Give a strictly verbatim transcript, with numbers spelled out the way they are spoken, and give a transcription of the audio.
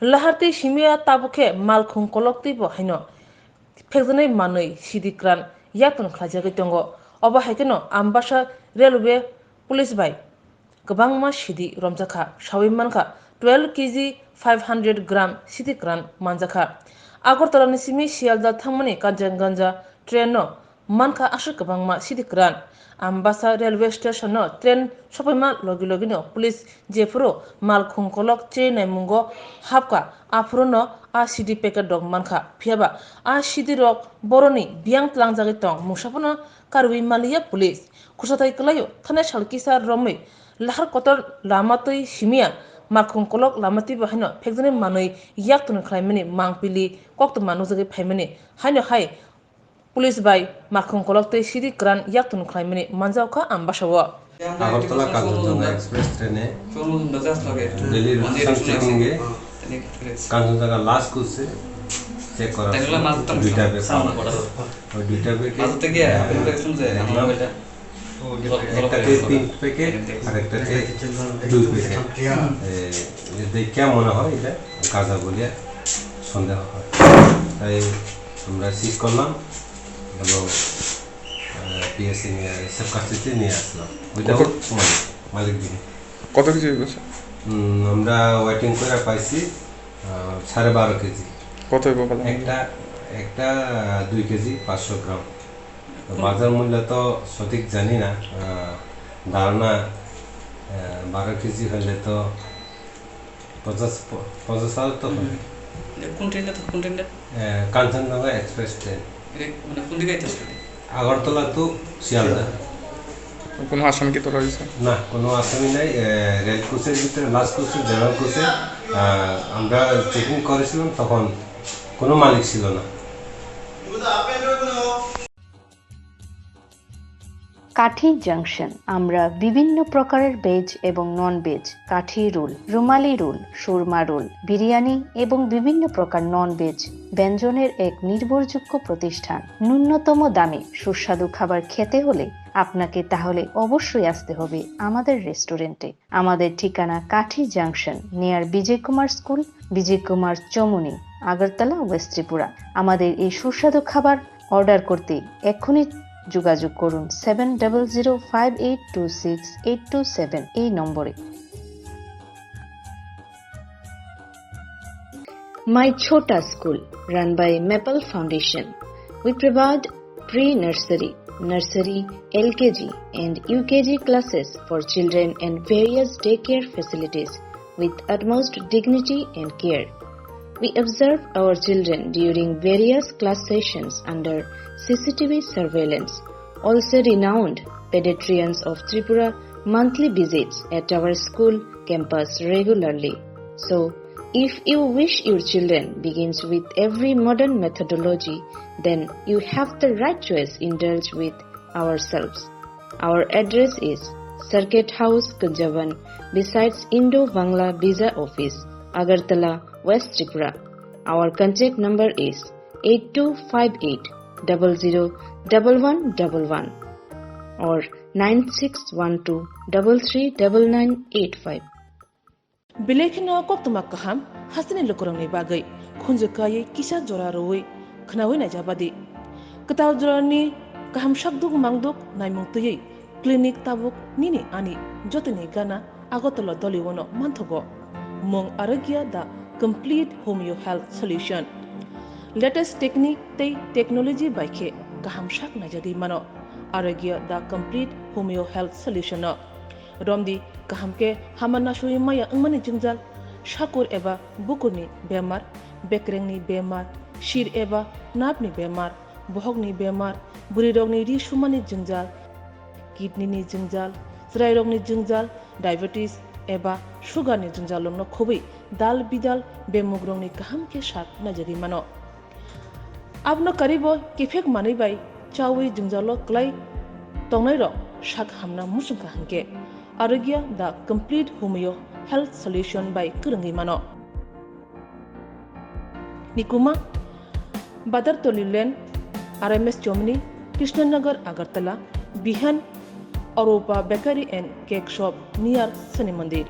Lahar tei simiya tabuk khe malkhung kolok teibo haino phekjaknai manwi sidi kwran yaktung khlaijagwi tongo. Obo hai kheno Ambasa Railway Police bai kwbangma sidi romjakha, sawi mankha twelve K G five hundred gram sidi kwran manjakha. Agartala ni simi Sialda thangmani Kanchanganj train no mankha aswk kwbangma sidi kwran. Ambasa railway station no train sokpaima logi logi no police jephuru malkhung kolok che naimungo hapkha, aphuru no a sidi packet rok mankha. Phiyaba a sidi rok boroni biyang tlangjagwi tong mungsa phano karwi maliya police. Khursathai kwlaio thanai sal kisa romwi lahar kotor lama twi simiya malkhung kolok lama twibo haino phekjaknai manwi yaktung khlaimani mangpili koktwma nukjagwi phaimani haino hai police bai malkhung kolok tei sidi kwran yaktung khlaimani manjakha Ambasao. Agartala Kanchenjunga express ট্রেনে Delhi route station checking এ Kanchenjunga last কোচে check করা হলো দুইটা ব্যাগ পাওয়া গেছে। ওই দুইটা ব্যাগে দেখলাম একটা কে পিঙ্ক প্যাকেট আর একটা কে ব্লু প্যাকেট। এ, এ দেখে মনে হয় এটা গাঁজা বলে সন্দেহ হয়, তাই আমরা সিজ করলাম এবং পিএসসি নিয়ে সেফ কাস্টডিতে নিয়ে আসলাম। ওইটাও কত? মালিক, মালিক দিন। কত কেজি হয়ে গেছে? উম, আমরা ওয়েটিং করে পাইছি আহ, সাড়ে বারো কেজি। কত হইব ভাই? একটা, একটা আহ, দুই কেজি পাঁচশো গ্রাম। তো হুম। বাজার মূল্য তো সঠিক জানি না, আহ, ধারণা আহ, বারো কেজি হলে তো পঞ্চাশ প-, পঞ্চাশ হাজার তো হবে। এটা কোন ট্রেনটা, কোন ট্রেনটা? আহ, কাঞ্চনজঙ্ঘা এক্সপ্রেস ট্রেন। এটা মানে কোন দিকে যাইতেছে? আগরতলা টু শিয়ালদা। কোনো আসামি কি ধরা হয়েছে? না, কোনো আসামি নাই। আহ, রেল কোচের ভিতরে, লাস্ট কোচে, জেনারেল কোচে, আহ, আমরা চেকিং করেছিলাম, তখন কোনো মালিক ছিল না। কাঠি জাংশন, আমরা বিভিন্ন প্রকারের ভেজ এবং নন ভেজ, কাঠি রোল, রুমালি রোল, সুরমা রোল, বিরিয়ানি এবং বিভিন্ন প্রকার নন ভেজ ব্যঞ্জনের এক নির্ভরযোগ্য প্রতিষ্ঠান। ন্যূনতম দামে সুস্বাদু খাবার খেতে হলে আপনাকে তাহলে অবশ্যই আসতে হবে আমাদের রেস্টুরেন্টে। আমাদের ঠিকানা কাঠি জাংশন, নিয়ার বিজয় কুমার স্কুল, বিজয় কুমার চমুনি, আগরতলা, ওয়েস্ট ত্রিপুরা। আমাদের এই সুস্বাদু খাবার অর্ডার করতে এক্ষুনি যোগাযোগ করুন seven double zero five eight two six eight two seven এই নম্বরে। My Chhota School, run by Maple Foundation. We provide pre-nursery, nursery, L K G and U K G classes for children and various daycare facilities with utmost dignity and care. We observe our children during various class sessions under C C T V surveillance. Also, renowned pediatricians of Tripura monthly visits at our school campus regularly. So, if you wish your children begins with every modern methodology, then you have the right choice. Indulge with ourselves. Our address is Circuit House, Kunjaban, besides Indo-Bangla Visa Office, Agartala, West Tripura. Our contact number is eight two five eight double zero double one double one or nine six one two double three double nine eight five. Belai kheno koktwma kaham hasteni lukurokni bagwi khunju kaiwi kisa jora rwui khnaui naijabadi. Kwtal jorani kaham sakduk mangduk naimung twiwi clinic tabuk nini ani jotoni gana Agartala Doliwono manthogo. Mung Arogya the Complete Homeo Health Solution. Latest technique tei technology bai khe kaham sak naijagwi mano Arogya the Complete Homeo Health Solution no. Romdi kaham khe hama nasui maya wngmani jwngjal, sakur eba bukurni bemar, bekrengni bemar, sir eba napni bemar, bohokni bemar, bwrwirokni ri sumani jwngjal, kidney ni jwngjal, chwrairokni jwngjal, diabetes eba sugar ni jwngjal rokno khobwi dal bidal bemugrokni kaham khe sak naijagwi mano. Abono karibo kiphek manwi bai chaui jwngjalo kwlai tongnairok sak hamna muchungkha hinkhe Arogya the Complete Homeo Health Solution bai kwrwngwi mano. Nikuma, Badartoli Lane, R M S Chomni, Krishnanagar, Agartala, Bihan, Arupa Bakery and Cake Shop near Shani Mandir.